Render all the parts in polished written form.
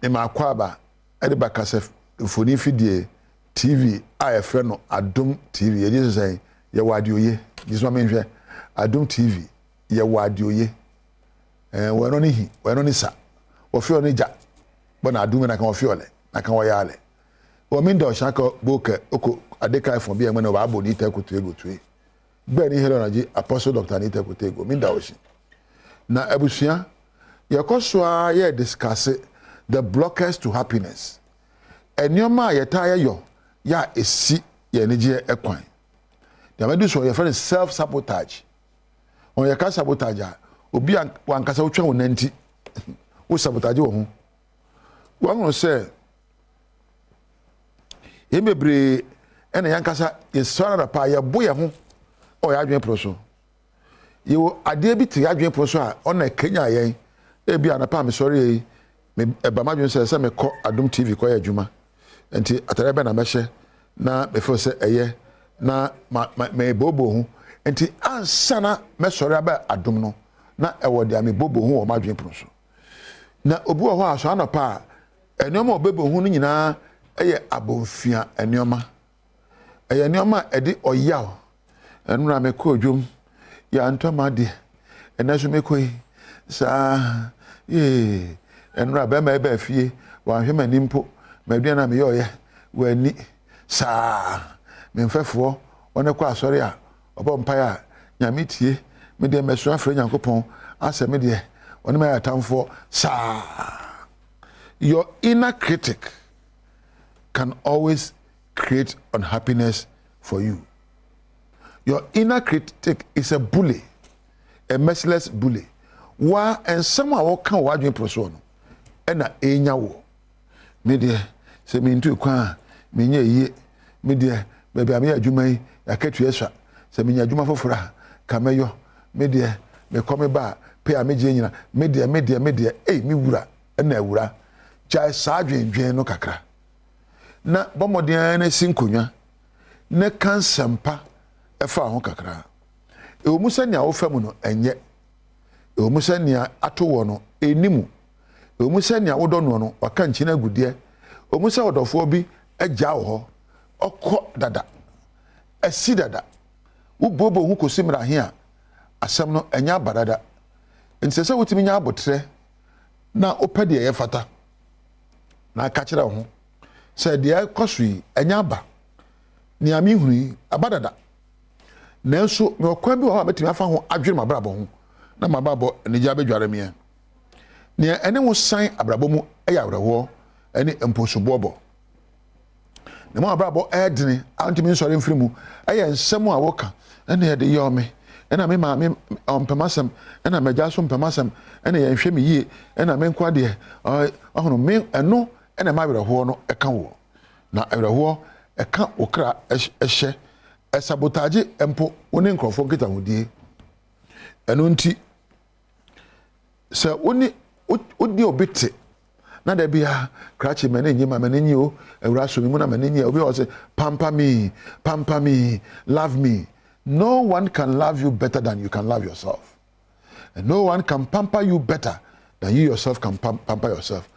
Mema akwaaba de ba kasa mfoni fidie TV a yɛfrɛ no Adom TV. Yɛgye so sɛn? Yɛwɔ adeɛ oye. Gye so ma menhwɛ. Adom TV. Yɛwɔ adeɛ oye. Ɛɛ wɔn ne hi, wɔn ne sa. Wɔfi ɔne gya. Bɔ na adum na kan wɔfi ɔlɛ, na kan wɔyɛ alɛ. Wɔ mi nda ɔhyɛn akɔ bokɛ oko adeka ifɔn bi ɛmɛ na wɔabɔ ne itɛ koto ego tue. Gbɛ ni hɛlɛ ɔnagye Apostle Dr. Anita Kotego. Mi nda ɔhyɛn. Na abusua, yɛkɔ so ara yɛ discuss the blockers to happiness. Nneɛma a yɛtaa yɛyɔ yɛ a esi yɛn anigyeɛ kwan. Deɛ mɛdi so yɛfrɛ no self sabotage. Wɔn yɛka sabotage a, obi a wankasa wotwa wo nan ti, wo sabotage wɔ ho. Wɔn sɛ yɛn bebree ɛna yɛn ankasa yɛsɔre anapa yɛbo yɛn ho wɔ yɛn adwene pono so. Yɛwɔ adeɛ bi te yɛn adwene pono so a ɔna ɛkanya yɛn. Ebi anapa a mesɔre yi, me ɛba m'adwene sɛ sɛ mekɔ Adom TV kɔyɛ adwuma. Nti atadeɛ bɛn na mɛhyɛ na mefeel sɛ ɛyɛ na ma ma mebooboo ho. Nti ansa na mɛsɔre aba Adom no, na ɛwɔ deɛ mebooboo ho wɔ m'adwene pono so. Na obi wɔ hɔ a sɔ anɔpa a nneɛma a ɔbɛbɔ ho no nyinaa yɛ abɔnfia nneɛma. Ɛyɛ nneɛma a ɛde ɔyaw. Ɛno na mekɔɔ dwom, yɛantɔ m'adeɛ. Ɛnɛ nso mekɔ yi, saa yee. Ɛno bɛrima yi baa fie, wanhwɛ m'ani mpo. M'aduane a meyɔɔyɛ, wanni. Saa me mfɛfoɔ, wɔn kɔ asɔre a, ɔbɔ mpaeɛ a, Nyame tie. Me deɛ mɛsrɛ afrɛ Nyankopɔn asɛ me deɛ, ɔne me ayɛ atamfoɔ. Saa. Your inner critic can always create unhappiness for you. Your inner critic is a bully, a merciless bully. Wa nsɛm a wɔka wɔ w'adwene pono soɔ no ɛna ɛnya wɔ. Me deɛ sɛ mentu kwan a menyɛ yie. Me deɛ baabi a meyɛ adwuma yi yɛakatua sua. Sɛ menya adwuma foforɔ a ka mɛyɔ. Me deɛ mekɔ me ba a pay a megye nyina. Me deɛ me deɛ me deɛ ei me wura ɛna awura. Gyae saa dwendwen no kakra. Na bɔ mmɔden ara na si nkonnwa na ka nsɛmpa ɛfa ho kakra. Ɛwɔ mu sɛ nea wofa mu no ɛnyɛ. Ɛwɔ mu sɛ nea ato wɔ no ɛnni mu. Ɛwɔ mu sɛ nea wodɔ noɔ no waka nkyene agu deɛ. Ɛwɔ mu sɛ ɔdɔfoɔ bi agya wo hɔ. Ɔkɔ dada. Asi dada. Wobooboo ho kɔsi mmerɛ ahe a asɛm no ɛnyɛ aba dada. Nti sɛ sɛ wotumi nya abotrɛ na wopɛ deɛ ɛyɛ fata na aka kyerɛ wo ho sɛ deɛ ɛkɔ so yi ɛnyɛ aba. Nea mehunu yi aba dada. Nanso mewɔ kwan bi wɔ hɔ a mɛtumi afa ho adwene m'abrabɔ ho na m'abrabɔ anigye abɛdware meɛ. Nea ɛne wo san abrabɔ mu yɛ awerɛhoɔ ne mposoboɔbɔ. Na mu abrabɔ ɛɛdene a ntumi nsɔre mfiri mu ɛyɛ nsɛm a woka ɛna yɛde yɛɔ me ɛna me maame ɔmpɛm asɛm ɛna m'agya so mpɛm asɛm ɛna yɛnhwɛ me yie ɛna me nko adeɛ ɔhono me ɛno ɛna ɛma awerɛhoɔ no ɛka woɔ. Na awerɛhoɔ ɛka wo kra ɛhyɛ ɛsabotage mpo wo ne nkurɔfoɔ nkitahodie. Ɛno nti sɛ wo ne wo obi te na da bia krakye m'ani nye ma m'ani nye o awura so me mu na m'ani nye obi wɔ sɛ pamper me, pamper me, love me. No one can love you better than you can love yourself, and no one can pamper you better than you yourself can pamper yourself.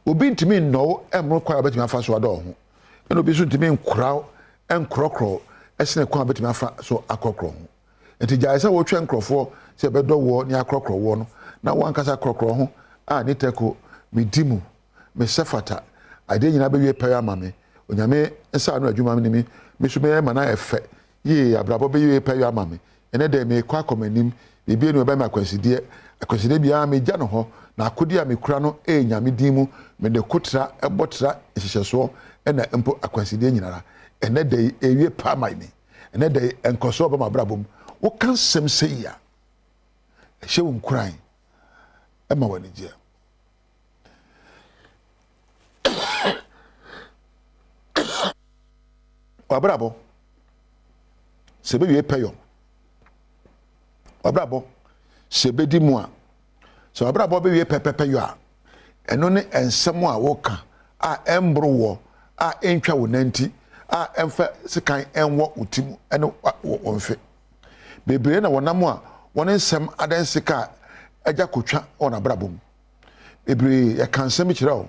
Obi ntumi nnɔw ɛmmoro kwan a obetumi afa so adɔ ho, ɛna obi nso ntumi nkoraw nkorɔkorɔ ɛsene kwan a obetumi afa so akorɔkorɔ ho. Nti gyae sɛ wotwɛn nkurɔfoɔ sɛ ɛbɛdɔ woɔ ne akorɔkorɔ woɔ no, na wo ankasa korɔkorɔ ho a ne tɛko medi mu, mesɛ fata, adeɛ nyinaa bɛwie pɛyɛ ama me, Onyame nsa ano adwuma ne me, me so mɛyɛ ma no ayɛ fɛ yie, abrabɔ bɛwie pɛyɛ ama me, ɛnɛ dɛ meekɔ akɔ m'anim, biribi ani ɔbɛyɛ me akwansideɛ, akwansideɛ biara megya no hɔ, na akodeɛ a mekura no ɛyɛ Nyame din mu, mede ko tra, ɛbɔ tra nhyehyɛsoɔ ɛna mpo akwansideɛ nyinara, ɛnɛ da yi ɛwie pɛ ama me. Ɛnɛ da yi nkɔsoɔ aba m'abrabɔ mu. Woka nsɛm sɛ yi a, ɛhyɛ wo nkuran, ɛma wo anigyeɛ. W'abrabɔ sɛ ɛbɛwie pɛyɔ, w'abrabɔ sɛ ɛbɛdi mu a, sɛ w'abrabɔ bɛwie pɛpɛpɛyɔ a, ɛno ne nsɛm a woka a ɛmboro woɔ, a ɛntwa wo nanti, a ɛmfa sekan ɛnwɔ wo ti mu ɛne wo mfe. Bebree na wɔnam a wɔn nsɛm adansi ka agya kotwa wɔ n'abrabɔ mu. Bebree yɛka nsɛm bi kyerɛ wo,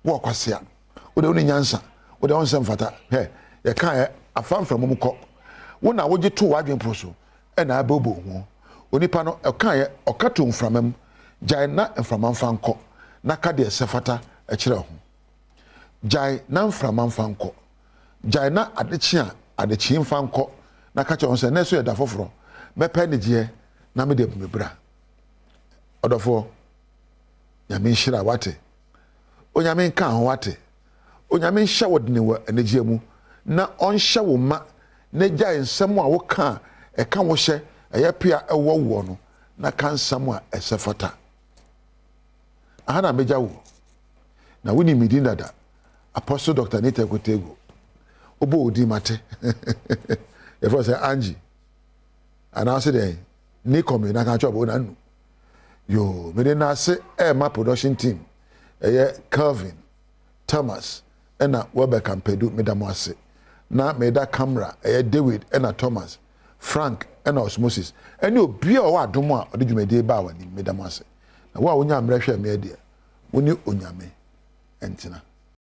Wo ɔkwasea. Wo deɛ wonni nyansa. Wo deɛ wonsɛ mfata. Hwɛ, yɛkaeɛ, afa mframa mu kɔ. Wo na wogye too w'adwene pono so na abɛbobɔ ho. Onipa no, ɔkaeɛ, ɔka too mframa mu. Gyae na mframa mfa nkɔ, na ka deɛ ɛsɛ fata kyerɛ ho. Gyae na mframa mfa nkɔ. Gyae na adekye a adekyee mfa nkɔ, na ka kyerɛ ho sɛ, Nnɛ nso yɛ da foforɔ. Mɛpɛ anigyeɛ na mede abu me bra. Ɔdɔfoɔ, Nyame nhyira wo, wate? Onyame nka ho, wate? Onyame nhyɛ wo dene wɔ anigyeɛ mu, na ɔnhyɛ wo ma, na gyae nsɛm a woka a ɛka wo hyɛ, ɛyɛ pea ɛwɔ woɔ no, na ka nsɛm a ɛsɛ fata. Aha na mɛgya woɔ. Na wonim me din dada, Apostle Doctor Anita Ekotego. Wobɔ wo din mate. Yɛfrɛ sɛ Angie. Anaasɛ dɛn? Nikɔmi na ka kyerɛ ɔbɔ na nu. Yoo, mede n'ase ɛrema production team. Ɛyɛ Kelvin, Thomas, ɛna Weber Kampedu, meda mo ase. Na meda camera, ɛyɛ David ɛna Thomas, Frank ɛna Osmosis, ɛne obi a ɔwɔ adom a ɔde dwumadie baa w'anim, meda mo ase. Na wo a wonya mmerɛ hwɛɛ meɛ deɛ, wo ne Onyame ntena.